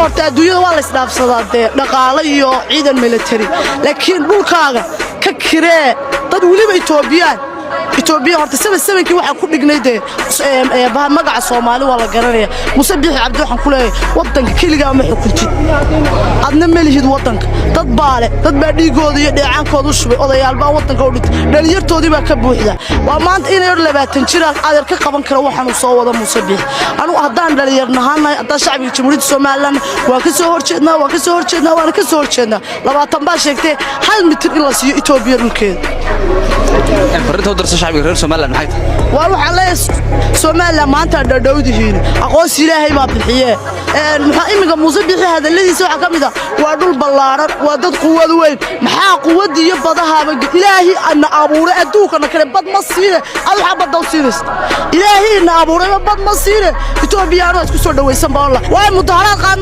Horta adduunyada waa la isdhaafsadaa dee dhaqaalo iyo ciidan military, laakiin dhulkaaga ka kiree dad, weliba Itoobiyaan. Itoobiya horta 77-kii waxaan ku dhignay dee magaca Soomaali waa la garanaya. Muuse Biixi Cabdi waxaan ku leeyahay, waddanka keligaa ma xukuntid, adna ma lihid waddanka, dad baa leh, dad baa dhiiggooda iyo dheecaankooda u shubay, odayaal baa waddanka u dhintay, dhalinyartoodii baa ka buuxda. Waa maanta inay hor 20 jiraan adeer ka qaban kara waxaanuu soo wada Muuse Biixi. Anugu haddaan dhalinyarnahaanahay, haddaan shacbiga Jamhuuriyadda Somaliland, waan ka soo horjeednaa, waan ka soo horjeednaa, waana ka soo horjeednaa. 20 baa sheegtay 1 mitir in la siiyo Itoobiya dhulkeeda. Farrinta u dirsa shacbiga reer Somaliland maxay tahay? Waa waxaan leeyahay, Somaliland maanta dhadhowdihiin, aqoonsi Ilaahay baa bixiyee. Maxaa iminka Muuse Bixi hadalladiisa waxaa ka mid ah waa dhul ballaaran, waa dad quwad weyn. Maxaa quwadda iyo badahaaba? Ilaahi na abuuray adduunkana kale bad ma siine, ad waxaa badda u siinaysa? Ilaahi na abuurayba bad ma siine, Itoobiyaanu isku soo dhawaysan baa. Waa mudaharaad qaadna.